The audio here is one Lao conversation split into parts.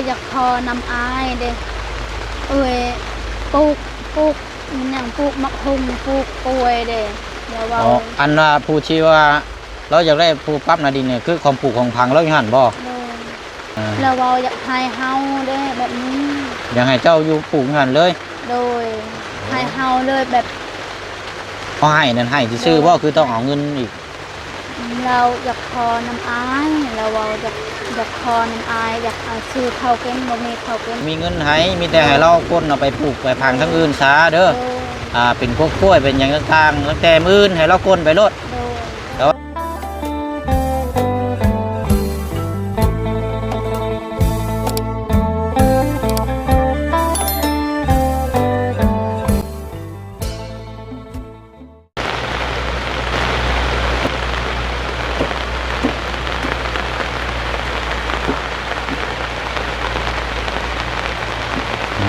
ຢາກຂໍນຳອ້າຍເດ້ ເອີຍ ປູກ ປູກ ມັນຫຍັງ ປູກໝາກຫຸ່ງ ປູກກ້ວຍເດ້ ລາວເວົ້າ. ອໍ ອັນວ່າຜູ້ທີ່ວ່າລາວຢາກໄດ້ຜູ້ປັບໜ້າດິນນີ້ ຄືຂອງປູກຂອງຝັງລາວຢູ່ຫັ້ນບໍ່? ໂດຍ. ອ່າ ລາວເວົ້າຢາກໃຫ້ເຮົາເດ້ແບບນີ້ ຢາກໃຫ້ເຈົ້າຢູ່ປູກຢູ່ຫັ້ນເລີຍ? ໂດຍ. ໃຫ້ເຮົາເລີຍແບບ ເຮົາໃຫ້ນັ້ນໃຫ້ຊື່ໆບໍ່ ຄືຕ້ອງເອົາເງິນອີກ? ລາວຢາກຂໍນຳອ້າຍ ລາວເວົ້າຢາກ ຢາກຂໍນຳອ້າຍ ຢາກ ເອົາ ຊື້ເຂົ້າກິນ ບໍ່ມີເຂົ້າກິນ ມີເງິນໃຫ້ ມີແຕ່ໃຫ້ລາວກົ້ນເອົາໄປປູກໄປຝັງທາງອື່ນຊະເດີ. ໂດຍ. ອ່າ ເປັນພວກກ້ວຍເປັນຫຍັງຕ່າງໆ ຕັ້ງແຕ່ມື້ອື່ນໃຫ້ລາວກົ້ນໄປໂລດ. ໂດຍ. ແລ້ວ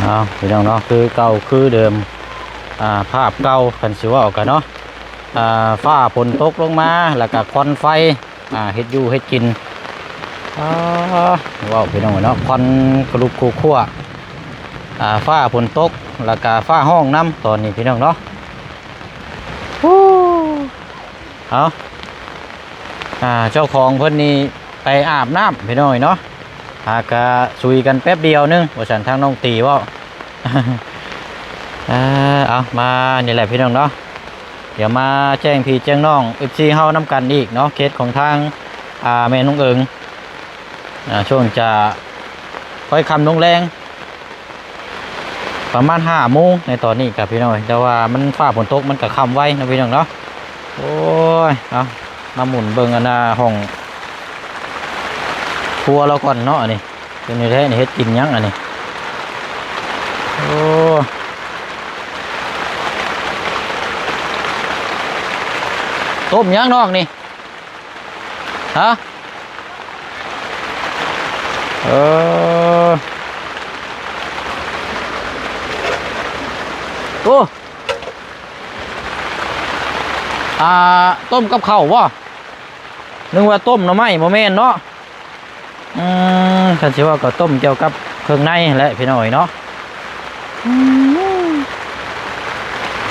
ເອົາ ພີ່ນ້ອງເນາະ ຄືເກົ່າຄືເດີມ ອ່າ ພາບເກົ່າ ຄັນຊິເວົ້າກັນເນາະ ອ່າ ຟ້າຝົນຕົກລົງມາ ແລ້ວກະຄວັນໄຟ ອ່າ ເຮັດຢູ່ເຮັດກິນ ອ່າ ເວົ້າ ພີ່ນ້ອງເນາະ ຄວັນກະລຸກຄຸຄົວ ອ່າ ຟ້າຝົນຕົກ ແລ້ວກະຟ້າຮ້ອງນຳຕອນນີ້ ພີ່ນ້ອງເນາະ. ເອົາ ອ່າ ເຈົ້າຂອງເພິ່ນນີ້ໄປອາບນ້ຳ ພີ່ນ້ອງເນາະ ຫາກະຊຸຍກັນແປັບດຽວໜຶ່ງ ວ່າຊັ້ນ ທາງນ້ອງຕີເວົ້າ. ເອົາ ມານີ້ແຫຼະ ພີ່ນ້ອງເນາະ ດຽວມາແຈ້ງພີ່ແຈ້ງນ້ອງ ເອັຟຊີ ເຮົານຳກັນອີກເນາະ ເຂດຂອງທາງ ອ່າ ແມ່ນ້ອງເອີງ ອ່າ ຊ່ວງຈະຄ່ອຍຄ່ຳລົງແລງ ປະມານຫ້າໂມງໃນຕອນນີ້ກະ ພີ່ນ້ອງ ແຕ່ວ່າມັນ ຟ້າຝົນຕົກ ມັນກະຄ່ຳໄວເນາະ ພີ່ນ້ອງເນາະ. ໂອ້ຍ ເອົາ ມາໝຸນເບິ່ງອັນນ່າ ຫ້ອງຄົວລາວກ່ອນເນາະ ອັນນີ້ ເປັນແນວໃດນີ້ ເຮັດກິນຫຍັງອັນນີ້? ໂອ້ ຕົ້ມຫຍັງນ້ອງນີ້? ຮະ? ເອີ ໂອ້ ອ່າ ຕົ້ມກັບເຂົ້າບໍ່? ນຶກວ່າຕົ້ມໜໍ່ໄມ້ ບໍ່ແມ່ນເນາະ. ອືມ ຄັນຊິເວົ້າກໍຕົ້ມກ່ຽວກັບເຄື່ອງໃນຫັ້ນແຫຼະ ພີ່ນ້ອງເອີຍເນາະ.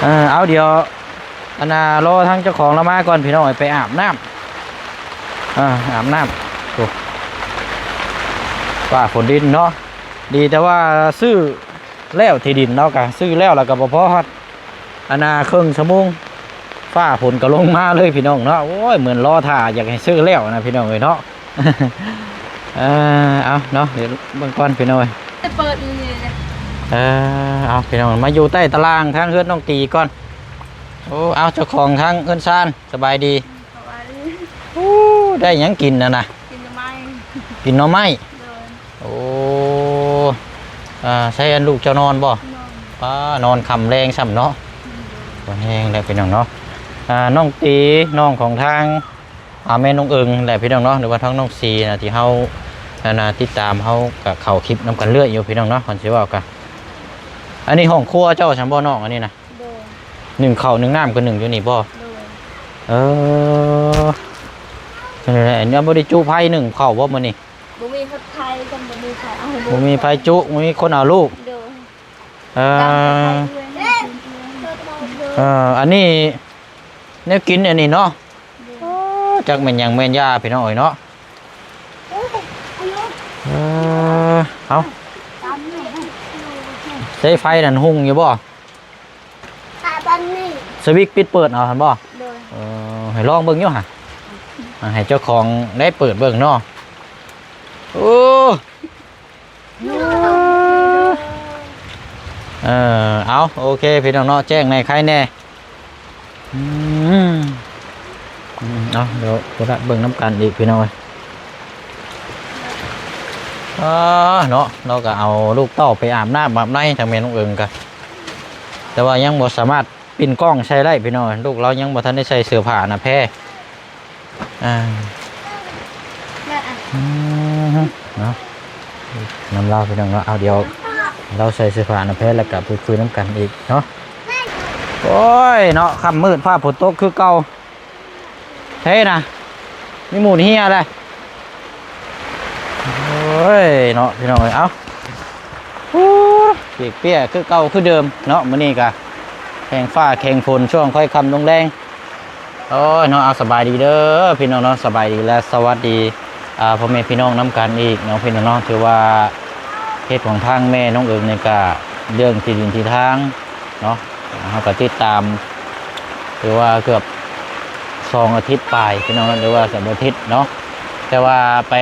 ເອີ ເອົາ ດຽວ ອັນນ່າ ລໍທາງເຈົ້າຂອງລາວມາກ່ອນ ພີ່ນ້ອງເອີຍ ໄປອາບນ້ຳ ເອີ ອາບນ້ຳ. ໂອ້ ຟ້າຝົນດິນເນາະ ດີແຕ່ວ່າຊື້ແລ້ວ ທີ່ດິນເນາະ ກະຊື້ແລ້ວ ແລ້ວກະບໍ່ພໍຮອດ ອັນນ່າ ເຄິ່ງຊົ່ວໂມງ ຟ້າຝົນກໍລົງມາເລີຍ ພີ່ນ້ອງເນາະ. ໂອ້ຍ ເໝືອນລໍຖ້າຢາກໃຫ້ຊື້ແລ້ວນະ ພີ່ນ້ອງເອີຍເນາະ. ເອີ ເອົາເນາະ ດຽວເບິ່ງກ່ອນ ພີ່ນ້ອງເອີຍ ເປີດຢູ່ນີ້ເດ້. ເອີ ເອົາ ພີ່ນ້ອງ ມາຢູ່ໃຕ້ຕາລ່າງທາງເຮືອນນ້ອງຕີກ່ອນ. ໂອ້ ເອົາ ເຈົ້າຂອງທາງເຮືອນຊານ ສະບາຍດີ? ສະບາຍດີ. ໂອ້ ໄດ້ຫຍັງກິນນະນະ? ກິນໜໍ່ໄມ້ ກິນໜໍ່ໄມ້. ໂດຍ. ໂອ້ ອ່າ ໃຊ້ອັນລູກເຈົ້ານອນບໍ່? ນອນ. ປ້າ ນອນຄ່ຳແລງຊ້ຳເນາະ. ໂດຍ. ບໍ່ແຮງແລ້ວ ພີ່ນ້ອງເນາະ. ອ່າ ນ້ອງຕີ ນ້ອງຂອງທາງ ອ່າ ແມ່ນ້ອງເອີງແຫຼະ ພີ່ນ້ອງເນາະ ຫຼືວ່າທາງນ້ອງຊີນະ ທີ່ເຮົາ ອັນນ່າ ຕິດຕາມ ເຮົາກໍເຂົ້າຄລິບນຳກັນເລື້ອຍຢູ່ ພີ່ນ້ອງເນາະ. ຄັນຊິເວົ້າກໍ ອັນນີ້ຫ້ອງຄົວເຈົ້າຊັ້ນບໍ່ນ້ອງ ອັນນີ້ນະ? ໂດຍ. ໜຶ້ງເຂົ້າໜຶ້ງນ້ຳກໍໜຶ້ງຢູ່ນີ້ບໍ່? ໂດຍ. ເອີ ຈັ່ງໃດ ອັນນີ້ບໍ່ໄດ້ຈຸໄຟໜຶ້ງເຂົ້າບໍ່ມື້ນີ້? ບໍ່ມີໄຟ ຄັນບໍ່ມີໄຟເອົາ ບໍ່ມີໄຟຈຸ ບໍ່ມີຄົນເອົາລູກ. ໂດຍ. ເອີ ເອີ ອັນນີ້ແນວກິນອັນນີ້ເນາະ. ໂດຍ. ໂອ້ ຈັກແມ່ນຫຍັງແມ່ນຢາ ພີ່ນ້ອງເອີຍເນາະ. ເອີ ເອົາ ໃຊ້ໄຟນັ້ນຮຸ່ງຢູ່ບໍ່? ສະວິດປິດເປີດເອົາຫັ້ນບໍ່? ໂດຍ. ເອີ ໃຫ້ລອງເບິ່ງຢູ່ຫະ ໃຫ້ເຈົ້າຂອງໄດ້ເປີດເບິ່ງເນາະ. ໂອ້ ເອີ ເອົາ ໂອເຄ ພີ່ນ້ອງເນາະ ແຈ້ງແດ່ ໄຄແດ່. ອືມ ອືມ ເອົາ ດຽວ ດຽວລະເບິ່ງນຳກັນອີກ ພີ່ນ້ອງເອີຍ. ອ່າ ເນາະ ລາວກໍເອົາລູກເຕົ້າໄປອາບນ້ຳອາບໃນ ທາງແມ່ນ້ອງເອີງກໍ ແຕ່ວ່າຍັງບໍ່ສາມາດປິ່ນກ້ອງໃສ່ໄດ້ ພີ່ນ້ອງເອີຍ ລູກລາວຍັງບໍ່ທັນໄດ້ໃສ່ເສື້ອຜ້າອະນາໄພ. ອ່າ ອືມ ເນາະ ນຳລາວ ພີ່ນ້ອງເນາະ. ເອົາ ດຽວລາວໃສ່ເສື້ອຜ້າອະນາໄພ ແລ້ວກໍພູດຄຸຍນຳກັນອີກເນາະ. ໂອ້ຍ ເນາະ ຄ່ຳມືດ ຟ້າຝົນຕົກຄືເກົ່າ. ເທນະ ມີໝູນເຮຍແຫຼະ. ໂອ້ ໂອ້ຍເນາະ ພີ່ນ້ອງເອີຍ ເອົ້າ ໂອ້ ປຽກເປຍຄືເກົ່າຄືເດີມເນາະ ມື້ນີ້ກະແຂ່ງຟ້າແຂ່ງຝົນ ຊ່ວງຄ່ອຍຄ່ຳລົງແລງ. ໂອ້ຍເນາະ ເອົາ ສະບາຍດີເດີພີ່ນ້ອງເນາະ ສະບາຍດີ ແລະ ສະຫວັດດີ ອ່າ ພໍ່ແມ່ພີ່ນ້ອງນຳກັນອີກເນາະ ພີ່ນ້ອງເນາະ. ຖືວ່າເຂດຂອງທາງແມ່ນ້ອງເອີງນີ້ກະເລື່ອງທີ່ດິນທີ່ທາງເນາະ ເຮົາກະຕິດຕາມ ຖືວ່າເກືອບສອງອາທິດປາຍ ພີ່ນ້ອງເນາະ ຫຼືວ່າສາມອາທິດເນາະ ແຕ່ວ່າໄປ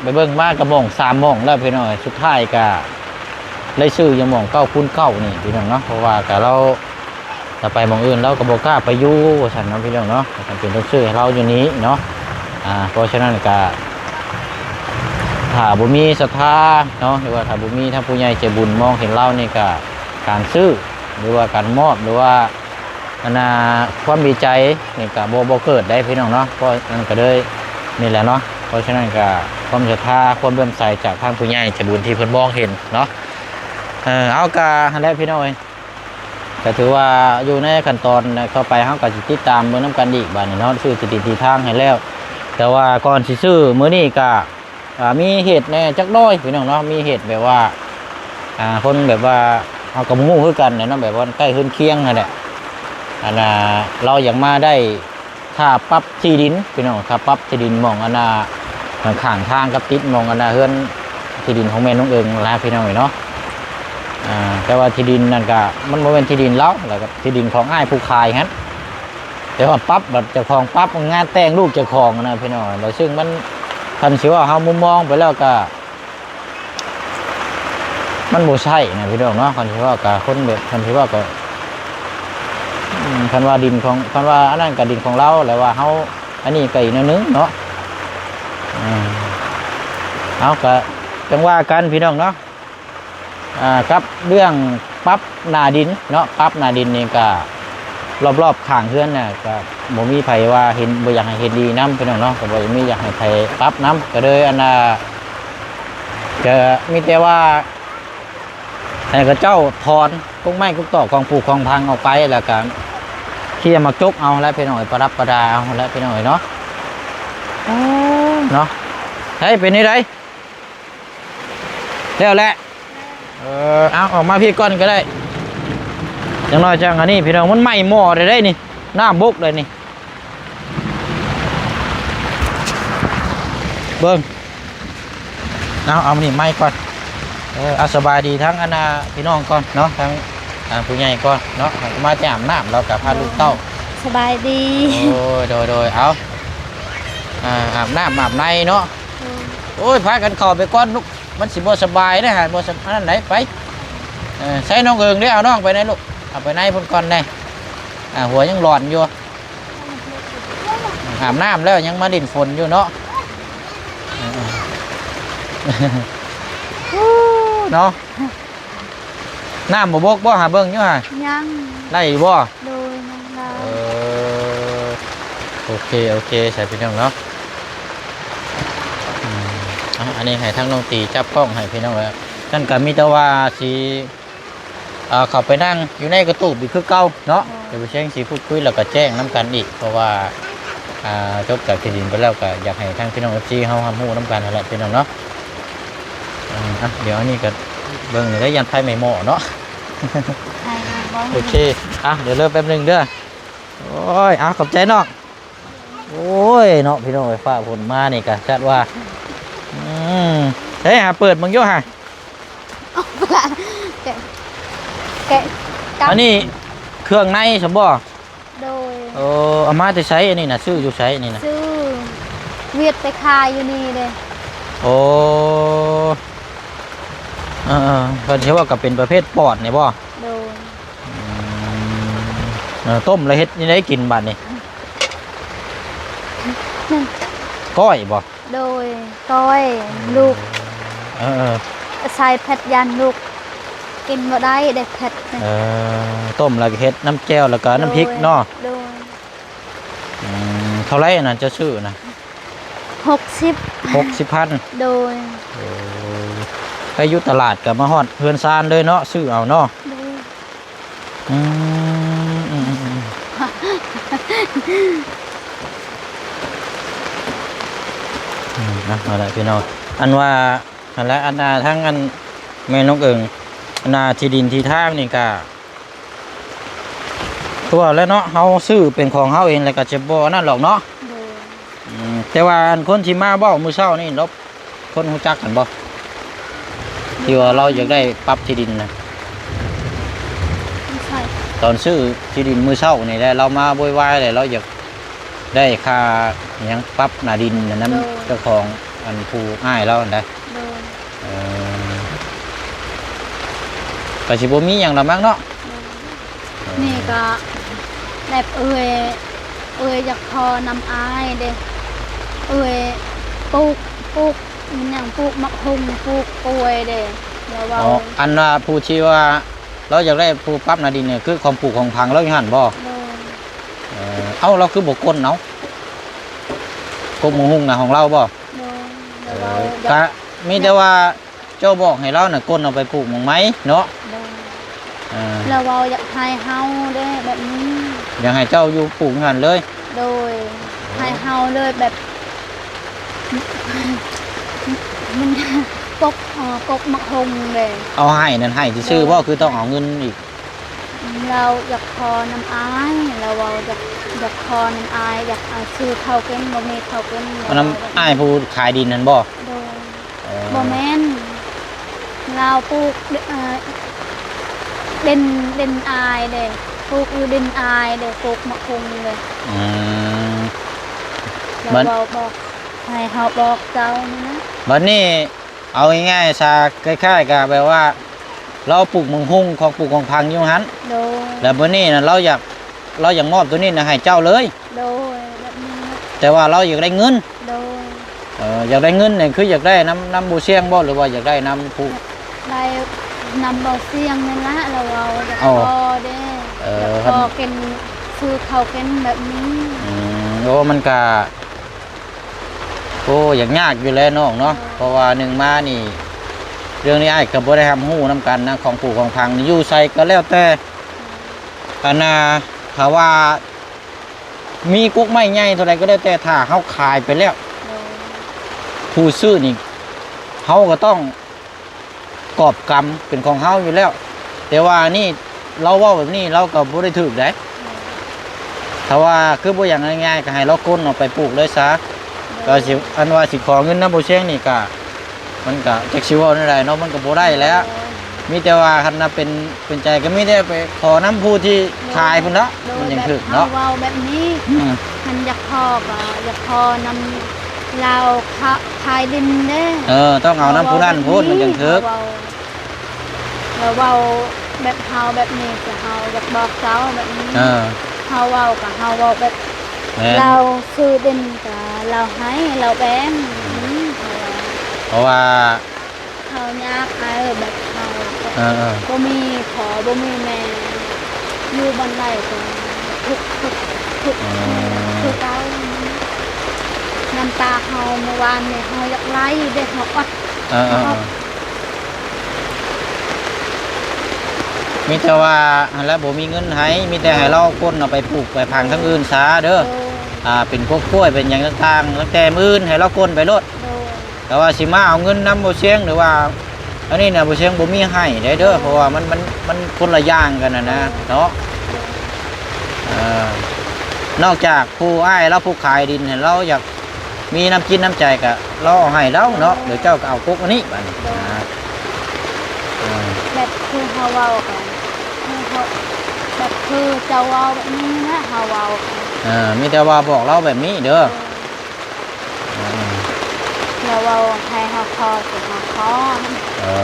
ໄປເບິ່ງມາກະໝ່ອງສາມໝ່ອງແລ້ວພີ່ນ້ອງ ສຸດທ້າຍກະໄດ້ຊື້ຢູ່ໝ່ອງເກົ້າຄູນເກົ້ານີ້ພີ່ນ້ອງເນາະ ເພາະວ່າກະລາວ ລາວໄປໝ່ອງອື່ນລາວກະບໍ່ກ້າໄປຢູ່ວ່າຊັ້ນເນາະ ພີ່ນ້ອງເນາະ ຈຳເປັນຕ້ອງຊື້ໃຫ້ລາວຢູ່ນີ້ເນາະ. ອ່າ ເພາະສະນັ້ນກະ ຖ້າບໍ່ມີສັດທາເນາະ ຫຼືວ່າຖ້າບໍ່ມີທາງຜູ້ໃຫຍ່ໃຈບຸນມອງເຫັນລາວນີ້ກະ ການຊື້ ຫຼືວ່າການມອບ ຫຼືວ່າ ອັນນ່າ ຄວາມດີໃຈນີ້ກະບໍ່ ບໍ່ເກີດໄດ້ພີ່ນ້ອງເນາະ ເພາະນັ້ນກະເລີຍນີ້ແຫຼະເນາະ. ເພາະສະນັ້ນກະຄວາມສັດທາ ຄວາມເຫຼື້ອມໃສຈາກທາງຜູ້ໃຫຍ່ໃຈບຸນທີ່ເພິ່ນມອງເຫັນເນາະ ເອີ ເອົາ ກະຫັ້ນແຫຼະພີ່ນ້ອງເອີຍ ກະຖືວ່າຢູ່ໃນຂັ້ນຕອນຕໍ່ໄປ ເຮົາກະຊິຕິດຕາມເບິ່ງນຳກັນອີກບາດນີ້ເນາະ ຊື້ທີ່ດິນທີ່ທາງໃຫ້ແລ້ວ ແຕ່ວ່າກ່ອນຊິຊື້ມື້ນີ້ກະ ອ່າ ມີເຫດແດ່ຈັກໜ້ອຍພີ່ນ້ອງເນາະ ມີເຫດແບບວ່າ ອ່າ ຄົນແບບວ່າ ເຮົາກະບໍ່ຮູ້ຄືກັນແຫຼະເນາະ ແບບວ່າໃກ້ເຮືອນຄຽງຫັ້ນແຫຼະ ອັນນ່າ ລາວຢາກມາໄດ້ຄ່າປັບທີ່ດິນພີ່ນ້ອງ ຄ່າປັບທີ່ດິນໝ່ອງ ອັນນ່າ ຂ້າງໆທາງກັບຕິດໝ່ອງ ອັນນ່າ ເຮືອນທີ່ດິນຂອງແມ່ນ້ອງເອີງຫັ້ນລະພີ່ນ້ອງເອີຍເນາະ. ອ່າ ແຕ່ວ່າທີ່ດິນນັ້ນກະ ມັນບໍ່ແມ່ນທີ່ດິນລາວ ແລ້ວກະທີ່ດິນຂອງອ້າຍຜູ້ຂາຍຫັ້ນ ແຕ່ວ່າປັບ ບັດເຈົ້າຂອງປັບງານແຕ່ງລູກເຈົ້າຂອງນະພີ່ນ້ອງ ແລ້ວຊຶ່ງມັນ ຄັນຊິເວົ້າເຮົາມຸມມອງໄປແລ້ວກະ ມັນບໍ່ໃຊ່ນະພີ່ນ້ອງເນາະ ຄັນຊິເວົ້າກະຄົນແບບ ຄັນຊິເວົ້າກະ ອືມ ຄັນວ່າດິນຂອງ ຄັນວ່າອັນນັ້ນກະດິນຂອງລາວ ແລ້ວວ່າເຮົາ ອັນນີ້ກະອີກແນວໜຶ່ງເນາະ ເອີ ເອົາ ກະຈັ່ງວ່າກັນພີ່ນ້ອງເນາະ. ອ່າ ກັບເລື່ອງປັບໜ້າດິນເນາະ ປັບໜ້າດິນນີ້ກະ ລອບໆຂ້າງເຮືອນນະ ກະບໍ່ມີໃຜວ່າເຫັນ ບໍ່ຢາກໃຫ້ເຫັນດີນຳພີ່ນ້ອງເນາະ ກະບໍ່ມີຢາກໃຫ້ໃຜປັບນຳ ກະເລີຍ ອັນນ່າ ກະມີແຕ່ວ່າໃຫ້ເຂົາເຈົ້າຖອນກົກໄມ້ກົກຕອກຂອງຜູຂອງພັງອອກໄປ ແລ້ວກະເຄຍໝາກຈົກເອົາແຫຼະພີ່ນ້ອງເອີຍ ປະດັບປະດາເອົາແຫຼະພີ່ນ້ອງເອີຍເນາະ ເນາະ. ໃຫ້ເປັນຈັ່ງໃດ? ແລ້ວແຫຼະ ເອີ ເອົາ ອອກມາພີ້ກ່ອນກະໄດ້ ຈັ່ງໜ້ອຍຈັ່ງອັນນີ້ພີ່ນ້ອງ ມັນໄໝ້ໝໍ້ໄດ້ນີ້ ນ້ຳບົກໄດ້ນີ້ ເບິ່ງ ເອົາ ເອົານີ້ໄໝ້ກ່ອນ ເອີ ເອົາ ສະບາຍດີທັງອັນນ່າ ພີ່ນ້ອງກ່ອນເນາະ ທັງ ອ່າ ຜູ້ໃຫຍ່ກ່ອນເນາະ ມາແຕ່ອາບນ້ຳ ລາວກະພາລູກເຕົ້າ ສະບາຍດີ ໂດຍ ໂດຍ ໂດຍ ເອົາ ອ່າ ອາບນ້ຳອາບໃນເນາະ ໂດຍ ໂອ້ຍ ພາກັນເຂົ້າໄປກ່ອນລູກ ມັນຊິບໍ່ສະບາຍເດ້ຫັ້ນ ບໍ່ສະ ອັນນັ້ນໃດ ໄປ ເອີ ໃສ່ນ້ອງເອີງເດ້ ເອົານ້ອງໄປໃນລູກ ເອົາໄປໃນພຸ້ນກ່ອນແດ່ ອ່າ ຫົວຍັງຫຼອນຢູ່ ອາບນ້ຳແລ້ວຍັງມາຫຼິ້ນຝົນຢູ່ເນາະ ເນາະ ນ້ຳບໍ່ບົກບໍ່ ຫາເບິ່ງຢູ່ຫາ ຍັງ ໄດ້ຢູ່ບໍ່? ໂດຍ ຍັງໄດ້ ເອີ ໂອເຄ ໂອເຄ ໃສ່ພີ່ນ້ອງເນາະ ອືມ ເອົາ ອັນນີ້ໃຫ້ທາງນ້ອງຕີຈັບກ້ອງໃຫ້ພີ່ນ້ອງແລ້ວ ນັ້ນກະມີແຕ່ວ່າຊິ ເຂົ້າໄປນັ່ງຢູ່ໃນກະຕູບອີກຄືເກົ່າເນາະ ໂດຍ ດຽວໄປເຊັງຊິພູດຄຸຍ ແລ້ວກະແຈ້ງນຳກັນອີກ ເພາະວ່າ ອ່າ ຈົບຈາກທີ່ດິນໄປແລ້ວ ກະຢາກໃຫ້ທາງພີ່ນ້ອງ ເອັຟຊີ ເຮົາຮັບຮູ້ນຳກັນຫັ້ນແຫຼະພີ່ນ້ອງເນາະ ເອີ ອ່ະ ດຽວອັນນີ້ກະເບິ່ງໄດ້ ຢ້ານໄຟໄໝ້ໝໍ້ເນາະ ໂອເຄ ອ່ະ ດຽວເລີ່ມແປັບໜຶ່ງເດີ ໂອ້ຍ ອ່ະ ຂອບໃຈນ້ອງ ໂອ້ຍເນາະ ພີ່ນ້ອງເອີຍ ຟ້າຝົນມານີ້ກະຈັດວ່າ ອືມ ໃສ່ຫາເປີດເບິ່ງຢູ່ຫາ ແກະ ແກະ ອັນນີ້ເຄື່ອງໃນຊັ້ນບໍ່? ໂດຍ ເອີ ເອົາມາແຕ່ໃສອັນນີ້ນະ? ຊື້ຢູ່ໃສອັນນີ້ນະ? ຊື້ຫວຽດໄປຂາຍຢູ່ນີ້ເດ້ ໂອ້ ເອີໆ ເພິ່ນຊິວ່າກະເປັນປະເພດປອດນີ້ບໍ່? ໂດຍ ອືມ ເອີ ຕົ້ມແລ້ວເຮັດແນວໃດກິນບາດນີ້? ກ້ອຍບໍ່? ໂດຍ ກ້ອຍ ອືມ ລູກ ເອີໆ ໃສ່ເຜັດຢ້ານລູກກິນບໍ່ໄດ້ ໄດ້ເຜັດ ເອີ ຕົ້ມແລ້ວກະເຮັດນ້ຳແຈ່ວ ແລ້ວກະນ້ຳພິກເນາະ ໂດຍ ອືມ ເທົ່າໃດອັນນັ້ນເຈົ້າຊື້ນະ? ຫົກສິບ ຫົກສິບພັນ ໂດຍ ໂອ້ ໄປຢູ່ຕະຫຼາດກະມາຮອດເຮືອນຊານເລີຍເນາະ ຊື້ເອົາເນາະ ໂດຍ ອືມ ອືມ ອືມ ອືມ ເອົາລະພີ່ນ້ອງ ອັນວ່າ ຫັ້ນແຫຼະ ອັນນ່າ ທາງອັນແມ່ນ້ອງເອີງ ອັນນ່າ ທີ່ດິນທີ່ທາງນີ້ກະ ຄືວ່າແຫຼະເນາະ ເຮົາຊື້ເປັນຂອງເຮົາເອງ ແລ້ວກະຈະບໍ່ອັນນັ້ນດອກເນາະ. ໂດຍ. ອືມ ແຕ່ວ່າອັນຄົນທີ່ມາເວົ້າມື້ເຊົ້ານີ້ ລາວຄົນຮູ້ຈັກກັນບໍ່? ທີ່ວ່າລາວຢາກໄດ້ປັບທີ່ດິນນະ? ບໍ່ໃຊ່. ຕອນຊື້ທີ່ດິນມື້ເຊົ້ານີ້ແຫຼະ ລາວມາໂວຍວາຍແຫຼະ ລາວຢາກໄດ້ຄ່າຫຍັງ ປັບໜ້າດິນນະ ນຳ ໂດຍ ເຈົ້າຂອງ ອັນຜູ້ອ້າຍລາວຫັ້ນໃດ. ໂດຍ. ເອີ ກະຊິບໍ່ມີຫຍັງດອກມັ້ງເນາະ. ໂດຍ. ເອີ ນີ້ກະແບບເອື້ອຍ ເອື້ອຍຢາກຂໍນຳອ້າຍເດ້ ເອື້ອຍປູກ ປູກຫຍັງ ປູກໝາກຫຸ່ງ ປູກກ້ວຍເດ້ ລາວເວົ້າ. ອໍ ອັນວ່າຜູ້ທີ່ວ່າລາວຢາກໄດ້ຜູ້ປັບໜ້າດິນນີ້ ຄືຂອງປູກຂອງຝັງລາວຢູ່ຫັ້ນບໍ່? ໂດຍ. ເອີ ເອົ້າ ລາວຄືບໍ່ກົ້ນເອົາ ກົກໝາກຫຸ່ງນະ ຂອງລາວບໍ່? ໂດຍ. ເອີ ລາວເວົ້າຢາກ ກະມີແຕ່ວ່າ ເຈົ້າບອກໃຫ້ລາວນະ ກົ້ນເອົາໄປປູກໝ່ອງໃໝ່ເນາະ. ໂດຍ. ເອີ ລາວເວົ້າຢາກໃຫ້ເຮົາເດ້ແບບນີ້ ຢາກໃຫ້ເຈົ້າຢູ່ປູກຢູ່ຫັ້ນເລີຍ. ໂດຍ. ໃຫ້ເຮົາເລີຍແບບ ມັນ ກົກ ເອີ ກົກໝາກຫຸ່ງເດ້. ເອົາໃຫ້ນັ້ນໃຫ້ຊື່ໆບໍ່ ຄືຕ້ອງເອົາເງິນອີກ? ລາວຢາກຂໍນຳອ້າຍ ລາວເວົ້າຢາກ ຢາກຂໍນຳອ້າຍ ຢາກ ອາ ຊື້ເຂົ້າກິນ ບໍ່ມີເຂົ້າກິນ ເອົານຳອ້າຍຜູ້ຂາຍດິນຫັ້ນບໍ່? ໂດຍ. ເອີ ບໍ່ແມ່ນ ລາວປູກ ເອີ ດິນ ດິນອ້າຍເດ້ ປູກຢູ່ດິນອ້າຍເດ້ ປູກໝາກຫຸ່ງເດ້. ອືມ ລາວເວົ້າບອກ ໃຫ້ເຮົາບອກເຈົ້ານີ້ນະ. ບັດນີ້ ເອົາງ່າຍໆຊະ ຄ້າຍໆກະແບບວ່າ ລາວປູກໝາກຫຸ່ງ ຂອງປູກຂອງຝັງຢູ່ຫັ້ນ. ໂດຍ. ແລ້ວບັດນີ້ນະ ລາວຢາກ ລາວຢາກມອບໂຕນີ້ນະໃຫ້ເຈົ້າເລີຍ. ໂດຍ ແບບນີ້ນະ. ແຕ່ວ່າລາວຢາກໄດ້ເງິນ. ໂດຍ. ເອີ ຢາກໄດ້ເງິນນີ້ ຄືຢາກໄດ້ນຳ ນຳບໍ່ຊຽງບໍ່ ຫຼືວ່າຢາກໄດ້ນຳຜູ້? ຢາກໄດ້ນຳບໍ່ຊຽງນັ້ນລະ ລາວເວົ້າຢາກ ອໍ ຂໍເດ້. ເອີ ຢາກຂໍກິນ ຊື້ເຂົ້າກິນແບບນີ້. ອືມ ໂອ້ ມັນກະ ໂອ້ ຢາກຍາກຢູ່ແຫຼະນ້ອງເນາະ. ເອີ ເພາະວ່າໜຶ່ງມານີ້ ເລື່ອງນີ້ອ້າຍກໍບໍ່ໄດ້ຮັບຮູ້ນຳກັນນະ ຂອງປູກຂອງຝັງນີ້ ຢູ່ໃສກໍແລ້ວແຕ່ ເອີ ອັນນ່າ ຖ້າວ່າມີກົກໄມ້ໃຫຍ່ເທົ່າໃດກໍແລ້ວແຕ່ ຖ້າເຮົາຂາຍໄປແລ້ວ ໂດຍ ຜູ້ຊື້ນີ້ ເຮົາກໍຕ້ອງ ກອບກຳເປັນຂອງເຮົາຢູ່ແລ້ວ. ແຕ່ວ່ານີ້ ລາວເວົ້າແບບນີ້ ລາວກໍບໍ່ໄດ້ຖືກໃດ. ໂດຍ. ຖ້າວ່າຄືບໍ່ຢາກງ່າຍໆ ກໍໃຫ້ລາວກົ້ນເອົາໄປປູກເລີຍຊະ. ໂດຍ. ກໍຊິ ອັນວ່າຊິຂໍເງິນນຳບໍ່ຊຽງນີ້ ກໍ ມັນກໍຈັກຊິເວົ້າແນວໃດເນາະ ມັນກໍບໍ່ໄດ້ແຫຼະ. ໂດຍ. ມີແຕ່ວ່າຄັນວ່າເປັນ ເປັນໃຈ ກໍມີແຕ່ໄປຂໍນຳຜູ້ທີ່ ໂດຍ ຂາຍພຸ້ນລະ. ໂດຍ. ມັນຈັ່ງຖືກເນາະ ແບບເຮົາເວົ້າແບບນີ້. ອືມ. ຄັນຢາກຂໍກໍຢາກຂໍນຳ ລາວຂາ ຂາຍດິນເດ້. ເອີ ຕ້ອງເອົານຳຜູ້ນັ້ນພຸ້ນ ມັນຈັ່ງຖືກ. ເຮົາເວົ້າ ລາວເວົ້າແບບເຮົາແບບນີ້ ຄືເຮົາຢາກບອກເຈົ້າແບບນີ້. ເອີ ເຮົາເວົ້າກໍເຮົາເວົ້າແບບ ແມ່ນ ລາວຊື້ດິນກໍລາວໃຫ້ ລາວແບ່ງ. ອືມ ເຮົາເວົ້າ ເພາະວ່າ ເຮົາຍາກ ອ້າຍເອີຍ ແບບເຮົາ ເອີ ເອີ ບໍ່ມີພໍ່ບໍ່ມີແມ່ ຢູ່ບ່ອນໃດກໍທຸກ ທຸກ ທຸກ ອືມ ຄືເກົ່າ. ນ້ຳຕາເຮົາມື້ວານນີ້ ເຮົາຢາກໄຫຼເດ້ ເຮົາອັດ ເອີ ເອີ ເອີ ເຮົາອັດ. ມີແຕ່ວ່າຫັ້ນແຫຼະ ບໍ່ມີເງິນໃຫ້ ມີແຕ່ໃຫ້ລາວກົ້ນເອົາໄປປູກໄປຝັງທາງອື່ນຊະເດີ. ໂດຍ. ອ່າ ເປັນພວກກ້ວຍເປັນຫຍັງຕ່າງໆ ຕັ້ງແຕ່ມື້ອື່ນໃຫ້ລາວກົ້ນໄປໂລດ. ໂດຍ. ແຕ່ວ່າຊິມາເອົາເງິນນຳບໍ່ຊຽງ ຫຼືວ່າອັນນີ້ນະ ບໍ່ຊຽງບໍ່ມີໃຫ້ໄດ້ເດີ. ໂດຍ. ເພາະວ່າມັນ ມັນ ມັນຄົນລະຢ່າງກັນນະນະ ໂດຍ ເນາະ. ໂດຍ. ເອີ ນອກຈາກຜູ້ອ້າຍລາວຜູ້ຂາຍດິນຫັ້ນ ລາວຢາກມີນ້ຳຈິດນ້ຳໃຈກະລາວເອົາໃຫ້ລາວເນາະ. ໂດຍ. ດຽວເຈົ້າກໍເອົາກົກອັນນີ້ບາດນີ້ ໂດຍ ນະ. ເອີ ແບບຄືເຮົາເວົ້າກັນ ຄືເຮົາ ແບບຄືເຈົ້າເວົ້າແບບນີ້ນະ ເຮົາເວົ້າກັນ. ເອີ ມີແຕ່ວ່າບອກລາວແບບນີ້ເດີ. ໂດຍ. ອືມ ລາວເວົ້າໃຫ້ເຮົາຂໍ ຊິເຮົາຂໍ. ເອີ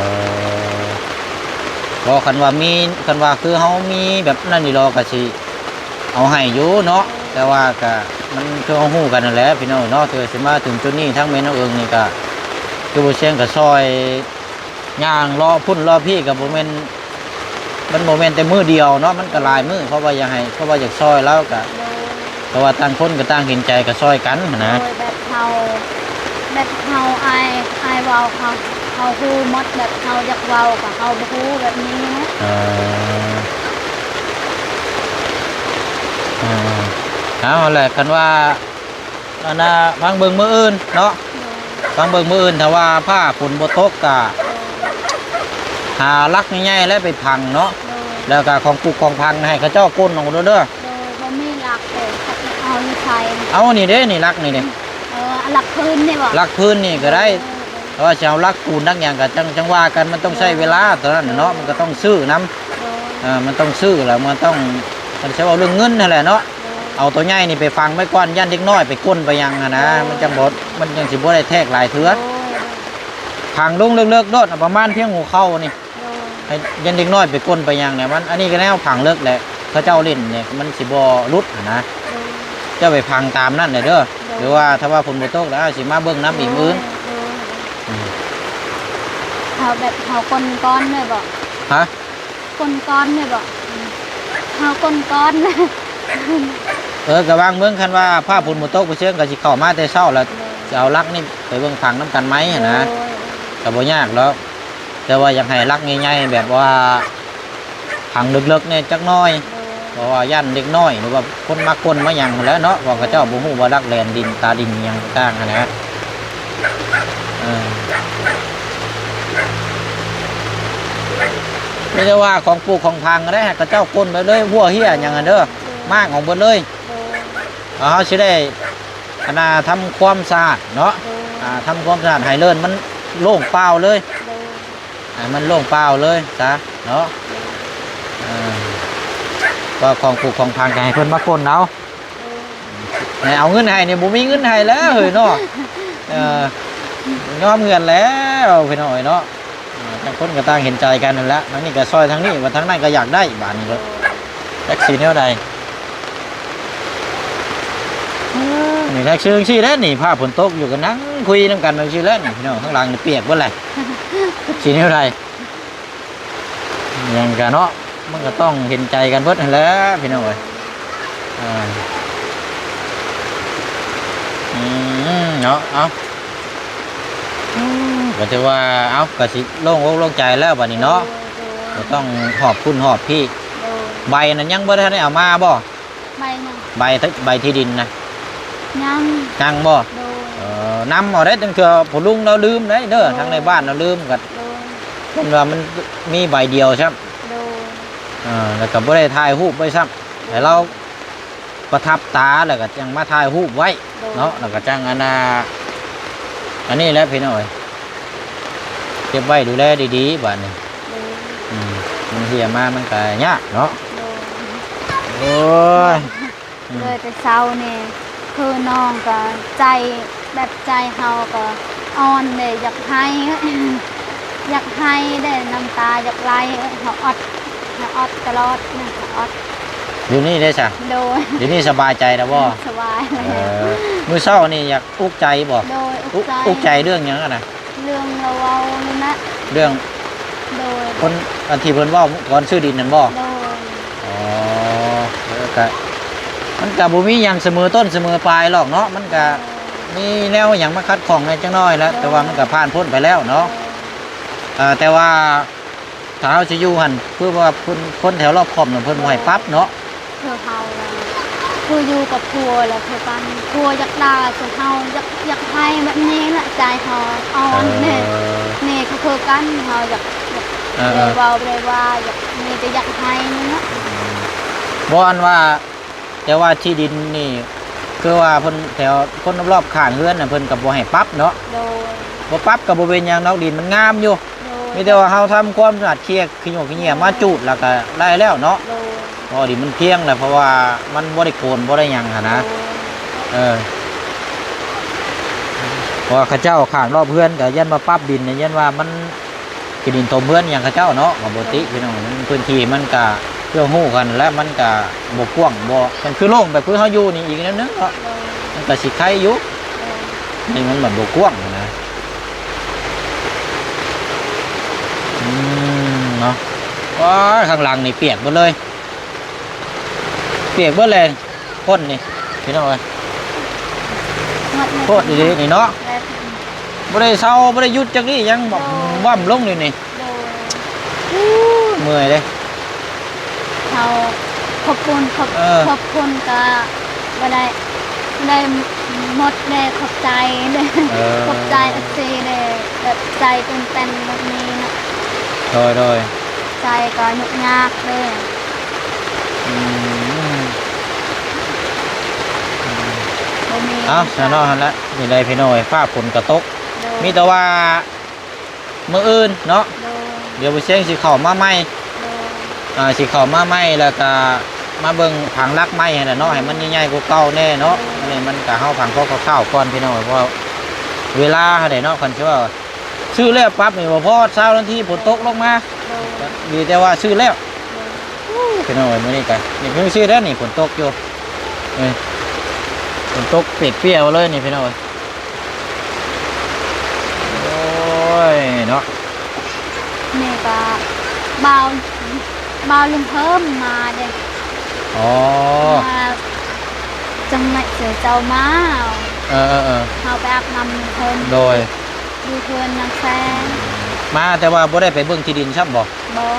ບໍ່ ຄັນວ່າມີ ຄັນວ່າຄືເຮົາມີແບບນັ້ນຢູ່ດອກ ກໍຊິເອົາໃຫ້ຢູ່ເນາະ. ແຕ່ວ່າກະ ມັນຄືເຮົາຮູ້ກັນນັ້ນແຫຼະພີ່ນ້ອງເນາະ. ເທື່ອຊິມາເຖິງຈຸດນີ້ ທາງແມ່ນ້ອງເອີງນີ້ກະ ຄືບໍ່ຊຽງກະຊ່ອຍ ຍ່າງເລາະພຸ້ນເລາະພີ້ກໍບໍ່ແມ່ນ ມັນບໍ່ແມ່ນແຕ່ມື້ດຽວເນາະ ມັນກໍຫຼາຍມື້ ເພາະວ່າຢາກໃຫ້ ເພາະວ່າຢາກຊ່ອຍລາວກໍ ໂດຍ ເພາະວ່າຕ່າງຄົນກໍຕ່າງເຫັນໃຈກໍຊ່ອຍກັນຫັ້ນນະ. ໂດຍ ແບບເຮົາ ແບບເຮົາ ອ້າຍ ອ້າຍເວົ້າ ເຮົາ ເຮົາຮູ້ໝົດ ແບບເຮົາຢາກເວົ້າກໍເຮົາບໍ່ຮູ້ແບບນີ້ນະ. ເອີ ເອີ ເອົາແຫຼະ ຄັນວ່າ ອັນນ່າ ຟັງເບິ່ງມື້ອື່ນເນາະ. ໂດຍ. ຟັງເບິ່ງ ມື້ອື່ນຖ້າວ່າຟ້າຝົນບໍ່ຕົກກະ ໂດຍ ຫາຫຼັກໃຫຍ່ໆແລ້ວໄປຝັງເນາະ ໂດຍ ແລ້ວກະຂອງປຸກຂອງຝັງໃຫ້ເຂົາເຈົ້າກົ້ນອອກເດີ ໂດຍ ບໍ່ມີຫຼັກເດ້ ເອົາຢູ່ໃສ ເອົານີ້ເດ້ ນີ້ຫຼັກນີ້ເດ້ ເອີ ຫຼັກພື້ນນີ້ບໍ່ ຫຼັກພື້ນນີ້ກໍໄດ້ ໂດຍ ແຕ່ວ່າຊິເອົາຫຼັກປູນຫຼັກຫຍັງກໍຈັ່ງ ຈັ່ງວ່າກັນ ມັນຕ້ອງໃຊ້ເວລາ ໂດຍ ຕອນນັ້ນເນາະ ໂດຍ ມັນກໍຕ້ອງຊື້ນຳ ໂດຍ ເອີ ມັນຕ້ອງຊື້ແລ້ວ ມັນຕ້ອງ ຄັນຊິເວົ້າເລື່ອງເງິນຫັ້ນແຫຼະເນາະ ໂດຍ ເອົາໂຕໃຫຍ່ນີ້ໄປຝັງໄວ້ກ່ອນ ຢ້ານເດັກນ້ອຍໄປກົ້ນໄປຫຍັງຫັ້ນນະ ໂດຍ ມັນຈັ່ງບໍ່ ມັນຈັ່ງຊິບໍ່ໄດ້ແທກຫຼາຍເທື່ອ ໂດຍ ຝັງລົງເລິກໆໂລດ ເອົາປະມານພຽງຫົວເຂົ່ານີ້ ໂດຍ ໃຫ້ຢ້ານເດັກນ້ອຍໄປກົ້ນໄປຫຍັງແຫຼະ ມັນ ອັນນີ້ກໍແນວຝັງເລິກແຫຼະ ເຂົາເຈົ້າຫຼິ້ນນີ້ມັນຊິບໍ່ຫຼຸດຫັ້ນນະ ໂດຍ ເຈົ້າໄປຝັງຕາມນັ້ນແຫຼະເດີ ໂດຍ ຫຼືວ່າຖ້າວ່າຝົນບໍ່ຕົກແລ້ວຊິມາເບິ່ງນຳອີກມື້ອື່ນ ໂດຍ ອືມ ເຮົາແບບເຮົາກົ້ນກ່ອນເລີຍບໍ່? ຮະ? ກົ້ນກ່ອນເລີຍບໍ່? ເຮົາກົ້ນກ່ອນ ເອີ ກະຫວ່າງເບິ່ງ ຄັນວ່າຟ້າຝົນບໍ່ຕົກ ບໍ່ເຊີງກະຊິເຂົ້າມາແຕ່ເຊົ້າແລ້ວ ໂດຍ ຊິເອົາຫຼັກນີ້ໄປເບິ່ງຝັງນຳກັນໃໝຫັ້ນນະ ໂດຍ ກະບໍ່ຍາກດອກ ແຕ່ວ່າຢາກໃຫ້ຫຼັກໃຫຍ່ໆ ແບບວ່າຝັງເລິກໆແດ່ຈັກໜ້ອຍ ໂດຍ ເພາະວ່າຢ້ານເດັກນ້ອຍ ຫຼືວ່າຄົນມາກົ້ນມາຫຍັງຫັ້ນແຫຼະເນາະ ເພາະເຂົາເຈົ້າບໍ່ຮູ້ວ່າຫຼັກແລ່ນດິນ ຕາດິນຫຍັງຕ່າງຫັ້ນນະ ເອີ ມີແຕ່ວ່າຂອງປູກຂອງຝັງຫັ້ນແຫຼະ ໃຫ້ເຂົາເຈົ້າກົ້ນໄປເລີຍ ຮົ້ວເຮ້ຍຫຍັງຫັ້ນເດີ ໂດຍ ມ້າງອອກເບິດເລີຍ ໂດຍ ເຮົາຊິໄດ້ ອັນນ່າ ທຳຄວາມສະອາດເນາະ ໂດຍ ອ່າ ທຳຄວາມສະອາດໃຫ້ເລີນມັນໂລ່ງເປົ່າເລີຍ ໂດຍ ໃຫ້ມັນໂລ່ງເປົ່າເລີຍຊະເນາະ ໂດຍ ເອີ ວ່າຂອງປູກຂອງຝັງກໍໃຫ້ເພິ່ນມາກົ້ນເອົາ ໂດຍ ໃຫ້ເອົາເງິນໃຫ້ນີ້ ບໍ່ມີເງິນໃຫ້ແລ້ວເຮີ້ຍເນາະ ເອີ ຍອມເຮືອນແລ້ວພີ່ນ້ອງເອີຍເນາະ ອ່າ ຕ່າງຄົນກໍຕ່າງເຫັນໃຈກັນຫັ້ນແຫຼະ ທາງນີ້ກໍຊ່ອຍທາງນີ້ ວ່າທາງນັ້ນກໍຢາກໄດ້ ບາດນີ້ເລີຍ ໂດຍ ຈັກຊິແນວໃດ ເອີ ນີ້ແຫຼະ ຄືຈັ່ງຊີ້ແຫຼະນີ້ ຟ້າຝົນຕົກຢູ່ກໍນັ່ງຄຸຍນຳກັນຈັ່ງຊີ້ແຫຼະນີ້ ພີ່ນ້ອງ ຂ້າງຫຼັງນີ້ປຽກເບິດແຫຼະ ຊິແນວໃດ ຫຍັງກະເນາະ ມັນກໍຕ້ອງເຫັນໃຈກັນເບິດຫັ້ນແຫຼະພີ່ນ້ອງເອີຍ ອ່າ ອືມ ເນາະ ເອົ້າ ກໍຖືວ່າ ເອົ້າ ກໍຊິໂລ່ງອົກໂລ່ງໃຈແລ້ວບັດນີ້ເນາະ ໂດຍ ໂດຍ ກໍຕ້ອງຮອບພຸ້ນຮອບພີ້ ໂດຍ ໃບນັ້ນຍັງບໍ່ທັນໄດ້ເອົາມາບໍ່? ໃບຫຍັງ? ໃບ ໃບທີ່ດິນນະ ຍັງ ຍັງບໍ່? ໂດຍ ເອີ ນຳເອົາໄດ້ ຈັ່ງເທື່ອພໍ່ລຸງລາວລືມໄດ້ເດີ ໂດຍ ທາງໃນບ້ານລາວລືມກໍ ໂດຍ ເພິ່ນວ່າມັນມີໃບດຽວຊ້ຳ ໂດຍ ເອີ ແລ້ວກໍບໍ່ໄດ້ຖ່າຍຮູບໄວ້ຊ້ຳ ໃຫ້ລາວປະທັບຕາ ແລ້ວກໍຈັ່ງມາຖ່າຍຮູບໄວ້ ໂດຍ ເນາະ ແລ້ວກໍຈັ່ງອັນນ່າ ອັນນີ້ແຫຼະພີ່ນ້ອງເອີຍ ເກັບໄວ້ດູແລດີໆ ບາດນີ້ ໂດຍ ອືມ ມັນເຫ່ຍມາມັນກໍຍາກເນາະ ໂດຍ ໂອ້ຍ ອືມ ເລີຍແຕ່ເຊົ້ານີ້ ຄືນ້ອງກໍໃຈ ແບບໃຈເຮົາກໍອ່ອນເດ້ ຢາກໄຫ້ ຢາກໄຫ້ເດ້ ນ້ຳຕາຢາກໄຫຼ ເຮົາອອດ ເຮົາອອດຕະຫຼອດນະ ເຮົາອອດ ຢູ່ນີ້ເດ້ຊະ ໂດຍ ຢູ່ນີ້ສະບາຍໃຈແລ້ວບໍ່? ສະບາຍແລ້ວ ເອີ ມື້ເຊົ້ານີ້ຢາກອຸກໃຈບໍ່? ໂດຍ ອຸກໃຈ ອຸກໃຈເລື່ອງຫຍັງຫັ້ນນະ? ເລື່ອງລາວເວົ້ານັ້ນນະ ເລື່ອງ ໂດຍ ຄົນ ອັນທີ່ເພິ່ນເວົ້າຕອນຊື້ດິນນັ້ນບໍ່? ໂດຍ ອໍ ເອີ ກະ ມັນກະບໍ່ມີຫຍັງສະເໝີຕົ້ນສະເໝີປາຍຫຼອກເນາະ ມັນກະ ໂດຍ ມີແນວຫຍັງມາຂັດຂ້ອງແດ່ຈັກໜ້ອຍແຫຼະ ໂດຍ ແຕ່ວ່າມັນກະຜ່ານພົ້ນໄປແລ້ວເນາະ ໂດຍ ເອີ ແຕ່ວ່າ ຖ້າເຮົາຊິຢູ່ຫັ້ນ ຄືວ່າເພິ່ນ ຄົນແຖວລອບຂອບນັ້ນເພິ່ນບໍ່ໃຫ້ປັບເນາະ ຄືເຮົານະ ຄືຢູ່ກັບຜົວແລ້ວຄືກັນ ຜົວຢາກດ່າຄືເຮົາ ຢາກ ຢາກໄຫ້ແບບນີ້ລະ ໃຈເຮົາອ່ອນ ເອີ ແນ່ ນີ້ກໍຄືກັນ ເຮົາຢາກ ຢາກ ເອີ ບໍ່ໄດ້ເວົ້າ ບໍ່ໄດ້ວ່າ ຢາກ ມີແຕ່ຢາກໄຫ້ນີ້ເນາະ ອືມ ບໍ່ ອັນວ່າ ແຕ່ວ່າທີ່ດິນນີ້ ຄືວ່າເພິ່ນແຖວຄົນລອບໆຂ້າງເຮືອນນະ ເພິ່ນກໍບໍ່ໃຫ້ປັບເນາະ ໂດຍ ບໍ່ປັບກໍບໍ່ເປັນຫຍັງດອກ ດິນມັນງາມຢູ່ ໂດຍ ມີແຕ່ວ່າເຮົາທຳຄວາມສະອາດ ເຄຍຂີ້ຫຍ້ວຂີ້ເຫຍື້ອມາຈູດ ແລ້ວກໍໄດ້ແລ້ວເນາະ ໂດຍ ເພາະວ່າດິນມັນພຽງແລ້ວ ເພາະວ່າມັນບໍ່ໄດ້ໂກນບໍ່ໄດ້ຫຍັງຫັ້ນນະ ໂດຍ ເອີ ເພາະວ່າເຂົາເຈົ້າຂ້າງລອບເຮືອນກໍຢ້ານວ່າປັບດິນ ຢ້ານວ່າມັນ ທີ່ດິນຖົມເຮືອນຫຍັງເຂົາເຈົ້າເນາະ ກໍບໍ່ຕິ ໂດຍ ພີ່ນ້ອງ ມັນພື້ນທີ່ມັນກະ ເພື່ອຮູ້ກັນ ແລະ ມັນກະບໍ່ກວ້າງ ບໍ່ ມັນຄືໂລ່ງແບບຄືເຮົາຢູ່ນີ້ອີກແນວໜຶ່ງເນາະ ໂດຍ ມັນກະຊິໄຄຢູ່ ໂດຍ ນີ້ມັນແບບບໍ່ກວ້າງຫັ້ນນະ ອືມ ເນາະ ວ້າ ຂ້າງຫຼັງນີ້ປຽກເບິດເລີຍ ປຽກເບິດແລ້ວ ຄົນນີ້ ພີ່ນ້ອງເອີຍ ໂພດອີ່ຫຼີນີ້ເນາະ ບໍ່ໄດ້ເຊົາ ບໍ່ໄດ້ຢຸດຈັກນີ້ ຍັງແບບ ໂດຍ ຫວ່ຳລົງຢູ່ນີ້ ໂດຍ ອູ້ ເມື່ອຍເດ້ ເຮົາຂອບຄຸນ ຂອບ ເອີ ຂອບຄຸນກະບໍ່ໄດ້ ບໍ່ໄດ້ ໝົດແດ່ ຂອບໃຈເດ້ ເອີ ຂອບໃຈເອັຟຊີເດ້ ແບບໃຈຕື່ນເຕັ້ນແບບນີ້ເນາະ. ໂດຍ ໂດຍ ໃຈກໍຫຍຸ້ງຍາກເດ້. ອືມ ບໍ່ມີ ເອົ້າ ຊະເນາະ ຫັ້ນລະ ນີ້ໄດ້ພີ່ນ້ອງເອີຍ ຟ້າຝົນກໍຕົກ ໂດຍ ມີແຕ່ວ່າ ມື້ອື່ນເນາະ ໂດຍ ດຽວບໍ່ຊຽງຊິເຂົ້າມາໃໝ່ ໂດຍ ອ່າ ຊິເຂົ້າມາໃໝ່ ແລ້ວກະມາເບິ່ງຜັງຫຼັກໃໝ່ຫັ້ນແຫຼະເນາະ ໂດຍ ໃຫ້ມັນໃຫຍ່ໆກວ່າເກົ່າແດ່ເນາະ ໂດຍ ນີ້ມັນກະເຮົາຜັງພໍຄ່າວໆກ່ອນພີ່ນ້ອງ ເພາະວ່າເວລາຫັ້ນແຫຼະເນາະ ຄັນຊິວ່າຊື້ແລ້ວປັບນີ້ບໍ່ພໍຊາວນາທີຝົນຕົກລົງມາ ໂດຍ ດີແຕ່ວ່າຊື້ແລ້ວ ໂດຍ ພີ່ນ້ອງເອີຍ ມື້ນີ້ກະນີ້ເພິ່ງຊື້ແລ້ວນີ້ ຝົນຕົກຢູ່ ເອີ ຝົນຕົກເປກເປຍເລີຍນີ້ພີ່ນ້ອງເອີຍ. ໂອ້ຍເນາະ ນີ້ກໍບ່າວ ບ່າວລຸງເພີ່ມມາເດ້ ອໍ ມາ ຈັ່ງແມ່ນເຈົ້າມາ ເອີໆໆ ເຮົາໄປອາບນ້ຳເພິ່ນ ໂດຍ ຢູ່ເຮືອນນາງແຊງ ມາແຕ່ວ່າບໍ່ໄດ້ໄປເບິ່ງທີ່ດິນຊ້ຳບໍ່? ບໍ່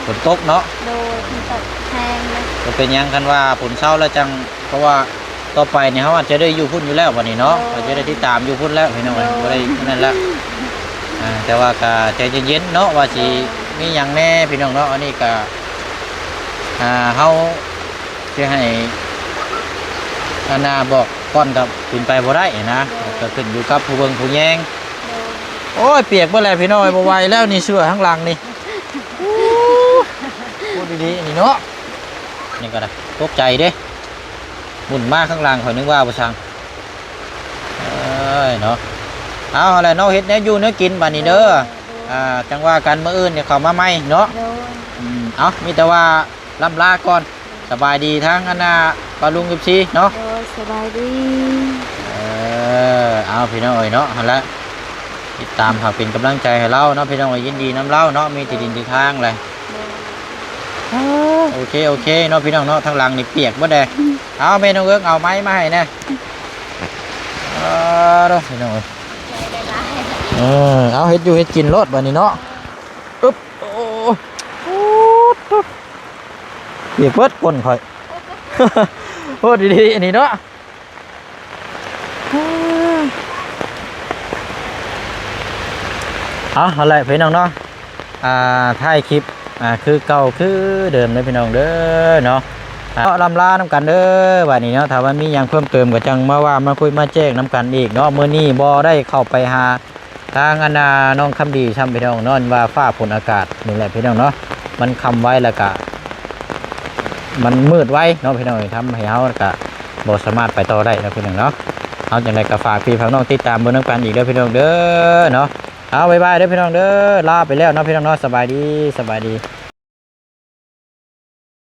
ຝົນຕົກເນາະ ໂດຍ ຝົນຕົກແຮງເລີຍ ບໍ່ເປັນຫຍັງ ຄັນວ່າຝົນເຊົາແລ້ວຈັ່ງ ເພາະວ່າຕໍ່ໄປນີ້ເຮົາອາດຈະໄດ້ຢູ່ພຸ້ນຢູ່ແລ້ວບັດນີ້ເນາະ ໂດຍ ອາດຈະໄດ້ຕິດຕາມຢູ່ພຸ້ນແລ້ວພີ່ນ້ອງເອີຍ ໂດຍ ບໍ່ໄດ້ນັ້ນແລ້ວ ອ່າ ແຕ່ວ່າກໍໃຈເຢັນໆເນາະ ວ່າຊິ ໂດຍ ມີຫຍັງແດ່ພີ່ນ້ອງເນາະ ອັນນີ້ກໍ ອ່າ ເຮົາຊິໃຫ້ ອັນນ່າ ບອກກ່ອນກໍເປັນໄປບໍ່ໄດ້ນະ ໂດຍ ກໍຂຶ້ນຢູ່ກັບຜູ້ເບິ່ງຜູ້ແຍງ ໂດຍ ໂອ້ຍ ປຽກເບິດແລ້ວພີ່ນ້ອງເອີຍ ບໍ່ໄຫວແລ້ວນີ້ ເສື້ອຂ້າງຫຼັງນີ້ ໂອ້ ໂອ້ ດີໆ ນີ້ເນາະ ນີ້ກໍໄດ້ ຕົກໃຈເດ້ ໝຸ່ນມາຂ້າງຫຼັງ ຂ້ອຍນຶກວ່າບໍ່ຊ່າງ ເອີຍເນາະ ເອົາຫັ້ນແຫຼະເນາະ ເຮັດແນວຢູ່ແນວກິນບາດນີ້ເດີ ໂດຍ ອ່າ ຈັ່ງວ່າກັນມື້ອື່ນນີ້ເຂົ້າມາໃໝ່ເນາະ ໂດຍ ອືມ ເອົາ ມີແຕ່ວ່າລ່ຳລາກ່ອນ ສະບາຍດີທາງອັນນ່າ ປ້າລຸງ ເອັຟຊີເນາະ ໂດຍ ສະບາຍດີ ເອີ ເອົາ ພີ່ນ້ອງເອີຍເນາະ ຫັ້ນແຫຼະ ຕິດຕາມຝາກເປັນກຳລັງໃຈໃຫ້ລາວເນາະ ພີ່ນ້ອງເອີຍ ຍິນດີນຳລາວເນາະ ມີທີ່ດິນທີ່ທາງແຫຼະ ໂດຍ ເອີ ໂອເຄ ໂອເຄເນາະ ພີ່ນ້ອງເນາະ ທາງຫຼັງນີ້ປຽກເບິດແດ່ ເອົາ ແມ່ນ້ອງເອິ້ງ ເອົາໄມ້ມາໃຫ້ແດ່ ເອີ ເດີ ພີ່ນ້ອງເອີຍ ເອີ ເອົາ ເຮັດຢູ່ເຮັດກິນໂລດບາດນີ້ເນາະ ອຶບ ໂອ້ ປຽກເບິດກົ້ນຂ້ອຍ ໂອ້ ດີໆ ອັນນີ້ເນາະ ເອົາ ເອົາແຫຼະພີ່ນ້ອງເນາະ ອ່າ ທ້າຍຄລິບ ອ່າ ຄືເກົ່າຄືເດີມເດີພີ່ນ້ອງເດີເນາະ ອ່າ ເນາະ ລ່ຳລານຳກັນເດີ ບາດນີ້ເນາະ ຖ້າວ່າມີຫຍັງເພີ່ມເຕີມກໍຈັ່ງມາວ່າມາຄຸຍມາແຈ້ງນຳກັນອີກເນາະ ມື້ນີ້ບໍ່ໄດ້ເຂົ້າໄປຫາ ທາງອັນນ່າ ນ້ອງຄຳດີຊ້ຳ ພີ່ນ້ອງເນາະ ວ່າຟ້າຝົນອາກາດນີ້ແຫຼະພີ່ນ້ອງເນາະ ມັນຄ່ຳໄວ ແລ້ວກະມັນມືດໄວເນາະພີ່ນ້ອງ ທຳໃຫ້ເຮົາກະບໍ່ສາມາດໄປຕໍ່ໄດ້ເນາະພີ່ນ້ອງເນາະ ເອົາ ຈັ່ງໃດກະຝາກພີ່ຝາກນ້ອງຕິດຕາມເບິ່ງນຳກັນອີກເດີພີ່ນ້ອງເດີເນາະ ເອົາ ບາຍບາຍເດີພີ່ນ້ອງເດີ ລາໄປແລ້ວເນາະພີ່ນ້ອງເນາະ ສະບາຍດີ ສະບາຍດີ.